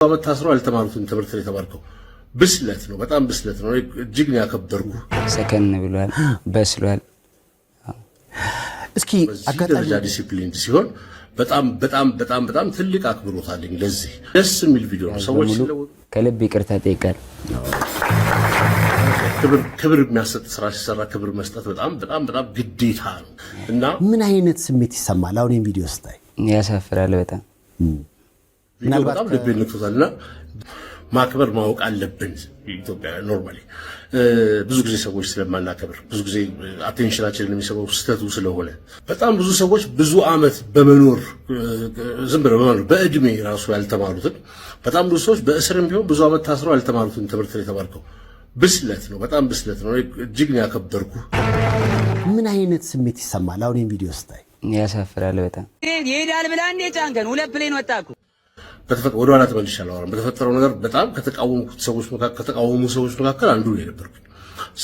ዓመት ታስረው ያልተማሩትን ትምህርት ነው የተማርከው። ብስለት ነው፣ በጣም ብስለት ነው። እጅግ ነው ያከበርኩ። ሰከን ብሏል፣ በስሏል። እስኪ በዚህ አጋጣሚ ደረጃ ዲሲፕሊን ሲሆን በጣም በጣም በጣም በጣም ትልቅ አክብሮት አለኝ። ለዚህ ደስ የሚል ቪዲዮ ነው። ሰዎች በሙሉ ሲለወጡ ከልብ ይቅርታ ጠይቃል። ክብር ክብር የሚያሰጥ ስራ ሲሰራ ክብር መስጠት በጣም በጣም በጣም ግዴታ ነው እና ምን አይነት ስሜት ይሰማል አሁን ይህን ቪዲዮ ስታይ? ያሳፍራል በጣም። ቪዲዮ በጣም ልቤን ነክቶታል እና ማክበር ማወቅ አለብን። ኢትዮጵያ normally ብዙ ጊዜ ሰዎች ስለማናከብር፣ ብዙ ጊዜ attention ኣችንን የሚስበው ስህተቱ ስለሆነ፣ በጣም ብዙ ሰዎች ብዙ ዓመት በመኖር፣ ዝም ብለው በመኖር፣ በእድሜ ራሱ ያልተማሩትን፣ በጣም ብዙ ሰዎች በእስርም ቢሆን ብዙ ዓመት ታስረው ያልተማሩትን ትምህርት ነው የተማርከው። ብስለት ነው፣ በጣም ብስለት ነው። እጅግ ነው ያከበርኩ። ምን አይነት ስሜት ይሰማል አሁን ይህን ቪዲዮ ስታይ? ያሳፍራል በጣም። ይሄዳል ብላ እንዴ ጫንከን ሁለት plane ወጣ እኮ። ወደ ኋላ ተመልሼ አላወራም። በተፈጠረው ነገር በጣም ከተቃወምኩት ሰዎች መካከል፣ ከተቃወሙ ሰዎች መካከል አንዱ ነው የነበርኩኝ።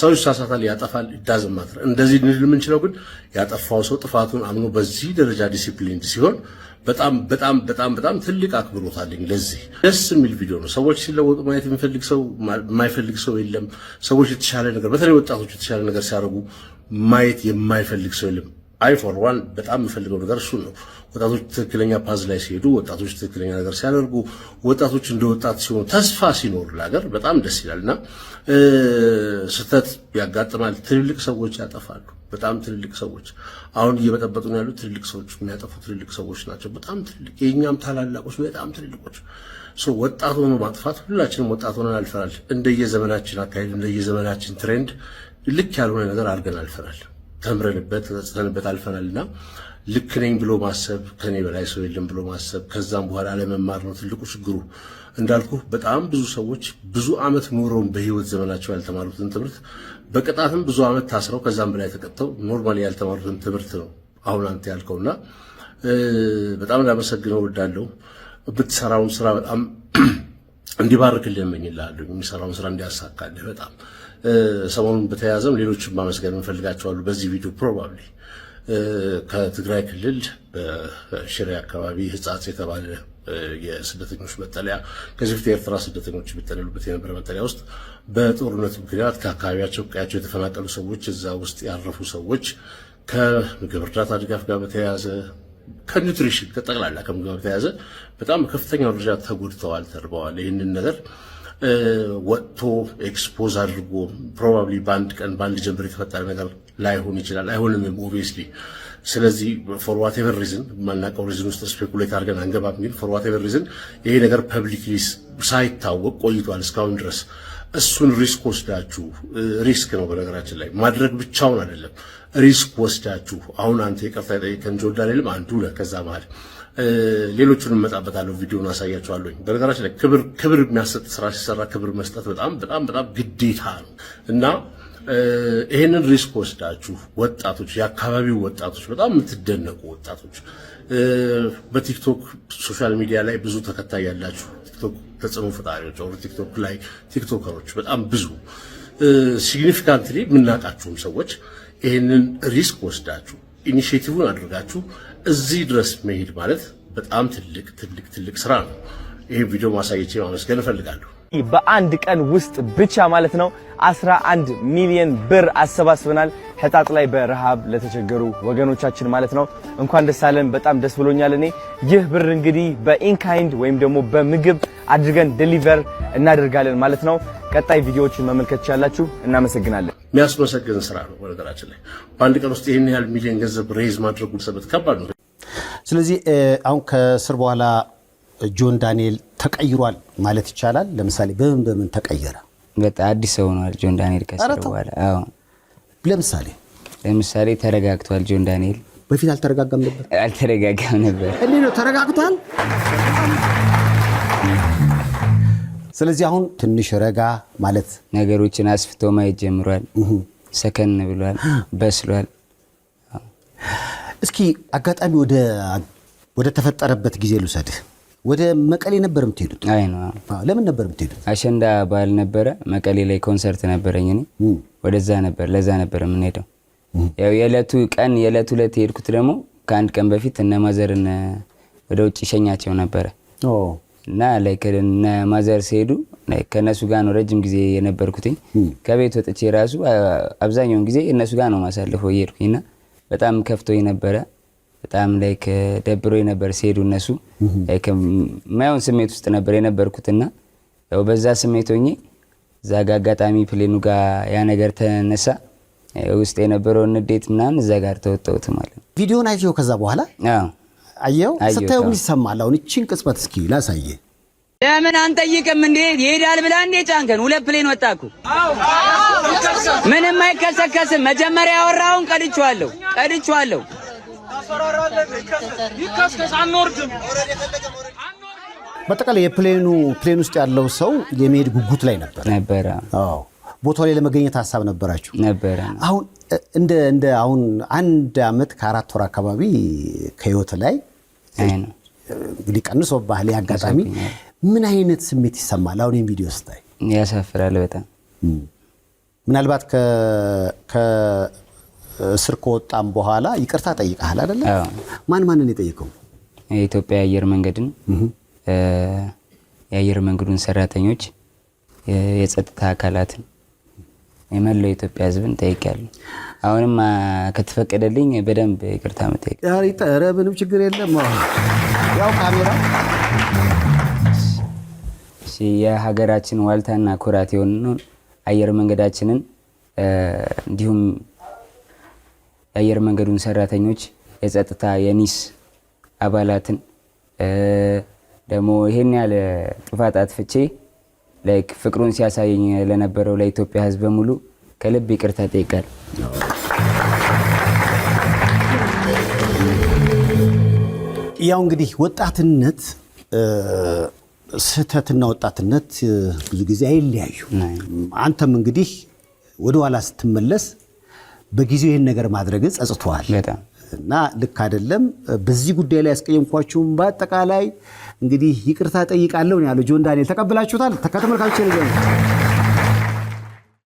ሰው ይሳሳታል፣ ያጠፋል፣ doesn't matter። እንደዚህ ልንል የምንችለው ግን ያጠፋው ሰው ጥፋቱን አምኖ በዚህ ደረጃ ዲሲፕሊን ሲሆን በጣም በጣም በጣም በጣም ትልቅ አክብሮት አለኝ። ለዚህ ደስ የሚል ቪዲዮ ነው። ሰዎች ሲለወጡ ማየት የሚፈልግ ሰው የማይፈልግ ሰው የለም። ሰዎች የተሻለ ነገር፣ በተለይ ወጣቶች የተሻለ ነገር ሲያደርጉ ማየት የማይፈልግ ሰው የለም። I for one በጣም የምፈልገው ነገር እሱን ነው። ወጣቶች ትክክለኛ path ላይ ሲሄዱ፣ ወጣቶች ትክክለኛ ነገር ሲያደርጉ፣ ወጣቶች እንደ ወጣት ሲሆኑ፣ ተስፋ ሲኖር ለሀገር በጣም ደስ ይላል እና ስህተት ያጋጥማል። ትልልቅ ሰዎች ያጠፋሉ። በጣም ትልልቅ ሰዎች፣ አሁን እየበጠበጡ ነው ያሉት ትልልቅ ሰዎች፣ የሚያጠፉ ትልልቅ ሰዎች ናቸው። በጣም ትልልቅ፣ የእኛም ታላላቆች፣ በጣም ትልልቆች። ወጣት ሆኖ ማጥፋት፣ ሁላችንም ወጣት ሆነን አልፈናል። እንደየዘመናችን አካሄድ፣ እንደየዘመናችን trend ልክ ያልሆነ ነገር አድርገን አልፈናል። ተምረንበት፣ ተጸጽተንበት አልፈናል እና ልክ ነኝ ብሎ ማሰብ፣ ከኔ በላይ ሰው የለም ብሎ ማሰብ፣ ከዛም በኋላ አለመማር ነው ትልቁ ችግሩ። እንዳልኩ በጣም ብዙ ሰዎች ብዙ ዓመት ኖረውን በህይወት ዘመናቸው ያልተማሩትን ትምህርት፣ በቅጣትም ብዙ ዓመት ታስረው ከዛም በላይ ተቀጥተው normally ያልተማሩትን ትምህርት ነው አሁን አንተ ያልከውና በጣም ላመሰግነው እወዳለሁ። የምትሰራውን ስራ በጣም እንዲባርክልህ እመኝልሃለሁ። የሚሰራውን ስራ እንዲያሳካልህ። በጣም ሰሞኑን በተያያዘም ሌሎችን ማመስገን እንፈልጋቸዋሉ። በዚህ ቪዲዮ probably ከትግራይ ክልል በሽሬ አካባቢ ህጻጽ የተባለ የስደተኞች መጠለያ፣ ከዚህ በፊት የኤርትራ ስደተኞች የሚጠለሉበት የነበረ መጠለያ ውስጥ በጦርነት ምክንያት ከአካባቢያቸው ቀያቸው የተፈናቀሉ ሰዎች፣ እዛ ውስጥ ያረፉ ሰዎች ከምግብ እርዳታ ድጋፍ ጋር በተያያዘ፣ ከ nutrition፣ ከጠቅላላ ከምግብ ጋር በተያያዘ በጣም ከፍተኛ ደረጃ ተጎድተዋል፣ ተርበዋል። ይህንን ነገር ወጥቶ expose አድርጎ probably በአንድ ቀን በአንድ ጀንበር የተፈጠረ ነገር ላይሆን ይችላል፣ አይሆንም obviously። ስለዚህ for whatever reason፣ የማናውቀው reason ውስጥ speculate አድርገን አንገባም። ግን for whatever reason ይሄ ነገር publicly ሳይታወቅ ቆይቷል እስካሁን ድረስ። እሱን risk ወስዳችሁ፣ risk ነው በነገራችን ላይ፣ ማድረግ ብቻውን አይደለም፣ risk ወስዳችሁ አሁን አንተ ይቅርታ የጠየቀን ጆን ዳንኤልም አንዱ ነህ። ከዛ መሀል ሌሎቹን እመጣበታለሁ፣ ቪዲዮን አሳያቸዋለሁ። በነገራችን ላይ ክብር ክብር የሚያሰጥ ስራ ሲሰራ ክብር መስጠት በጣም በጣም በጣም ግዴታ ነው እና ይሄንን risk ወስዳችሁ ወጣቶች፣ የአካባቢው ወጣቶች፣ በጣም የምትደነቁ ወጣቶች፣ በቲክቶክ social media ላይ ብዙ ተከታይ ያላችሁ ቲክቶክ ተጽዕኖ ፈጣሪዎች፣ ቲክቶክ ላይ ቲክቶከሮች፣ በጣም ብዙ significantly የምናውቃችሁም ሰዎች ይህንን risk ወስዳችሁ initiative ን አድርጋችሁ እዚህ ድረስ መሄድ ማለት በጣም ትልቅ ትልቅ ትልቅ ስራ ነው። ይህ ቪዲዮ ማሳየቼ ማመስገን እፈልጋለሁ። በአንድ ቀን ውስጥ ብቻ ማለት ነው 11 ሚሊዮን ብር አሰባስበናል። ሕጻጽ ላይ በረሃብ ለተቸገሩ ወገኖቻችን ማለት ነው። እንኳን ደስ አለን። በጣም ደስ ብሎኛል። እኔ ይህ ብር እንግዲህ በ in kind ወይም ደግሞ በምግብ አድርገን deliver እናደርጋለን ማለት ነው። ቀጣይ ቪዲዮዎችን መመልከት ትችላላችሁ። እናመሰግናለን። የሚያስመሰግን ስራ ነው። በነገራችን ላይ በአንድ ቀን ውስጥ ይህን ያህል ሚሊዮን ገንዘብ raise ማድረጉ ሰበት ከባድ ነው። ስለዚህ አሁን ከእስር በኋላ ጆን ዳንኤል ተቀይሯል ማለት ይቻላል። ለምሳሌ በምን በምን ተቀየረ? በጣም አዲስ ሰው ሆኗል ጆን ዳንኤል ከእስር ኧረ ተው። በኋላ። አዎ። ለምሳሌ? ለምሳሌ ተረጋግቷል ጆን ዳንኤል። በፊት አልተረጋጋም ነበር። አልተረጋጋም ነበር። እንዴት ነው ተረጋግቷል? ስለዚህ አሁን ትንሽ ረጋ ማለት ነገሮችን አስፍቶ ማየት ጀምሯል። ሰከን ብሏል፣ በስሏል። እስኪ አጋጣሚ ወደ ተፈጠረበት ጊዜ ልውሰድህ። ወደ መቀሌ ነበር የምትሄዱት? አይ ነው። አዎ፣ ለምን ነበር የምትሄዱት? አሸንዳ በዓል ነበረ፣ መቀሌ ላይ ኮንሰርት ነበረኝ እኔ። ወደዛ ነበር፣ ለዛ ነበር የምንሄደው። ያው የዕለቱ ቀን፣ የዕለቱ ዕለት የሄድኩት ደግሞ ከአንድ ቀን በፊት እነ mother ን ወደ ውጭ ሸኛቸው ነበረ። እና like እነ mother ሲሄዱ like ከእነሱ ጋር ነው ረጅም ጊዜ የነበርኩትኝ። ከቤት ወጥቼ ራሱ አብዛኛውን ጊዜ እነሱ ጋር ነው ማሳልፈው እየሄድኩኝ እና በጣም ከፍቶኝ ነበረ። በጣም like ደብሮኝ ነበር ሲሄዱ እነሱ። Like የማይሆን ስሜት ውስጥ ነበር የነበርኩትና ያው በዛ ስሜት ሆኜ እዛ ጋ አጋጣሚ plane ኑ ጋር ያ ነገር ተነሳ። ውስጥ የነበረውን ንዴት ምናምን እዛ ጋር ተወጣሁት ማለት ነው። ቪዲዮን አይተኸው ከዛ በኋላ? አዎ። አየኸው? አየሁት፣ ስታየው ምን አዎ። ይሰማል? አሁን እቺን ቅጽበት እስኪ ላሳየህ። ለምን አንጠይቅም እንዴ? ይሄዳል ብላ እንዴ ጫንከን? ሁለት plane ወጣ እኮ። ምንም አይከሰከስም። መጀመሪያ ያወራውን ቀድቼዋለሁ፣ ቀድቼዋለሁ። ይከስከስ፣ አንወርድም። በአጠቃላይ የ plane ውስጥ ያለው ሰው የመሄድ ጉጉት ላይ ነበር። ነበረ። አዎ፣ ቦታው ላይ ለመገኘት ሀሳብ ነበራችሁ? ነበረ። አሁን እንደ አሁን 1 አመት ከ4 ወር አካባቢ ከህይወት ላይ አይ ነው። እንግዲህ ቀንሶብሃል። ይህ አጋጣሚ ምን አይነት ስሜት ይሰማል አሁን ይህን ቪዲዮ ስታይ? ያሳፍራል በጣም። ምናልባት ከእስር ከወጣም በኋላ ይቅርታ ጠይቀሃል አይደለ? አዎ። ማን ማንን የጠየቀው? የኢትዮጵያ አየር መንገድን፣ የአየር መንገዱን ሰራተኞች፣ የጸጥታ አካላትን፣ የመላው የኢትዮጵያ ሕዝብን ጠይቄያለሁ። አሁንም ከተፈቀደልኝ በደንብ ይቅርታ መጠየቅ ኧረ ምንም ችግር የለም። ያው ካሜራ እሺ፣ የሀገራችን ዋልታና ኩራት የሆነውን አየር መንገዳችንን እንዲሁም የአየር መንገዱን ሰራተኞች፣ የጸጥታ የኒስ አባላትን፣ ደግሞ ይሄን ያህል ጥፋት አጥፍቼ like ፍቅሩን ሲያሳየኝ ለነበረው ለኢትዮጵያ ሕዝብ በሙሉ ከልብ ይቅርታ ጠይቃለሁ። ያው እንግዲህ ወጣትነት፣ ስህተትና ወጣትነት ብዙ ጊዜ አይለያዩ። አንተም እንግዲህ ወደ ኋላ ስትመለስ በጊዜው ይህን ነገር ማድረግ ጸጽቶሃል። በጣም። እና ልክ አይደለም፣ በዚህ ጉዳይ ላይ ያስቀየምኳችሁም በአጠቃላይ እንግዲህ ይቅርታ ጠይቃለሁ ነው ያለው ጆን ዳንኤል። ተቀብላችሁታል? ከተመልካቾች ልጀምር።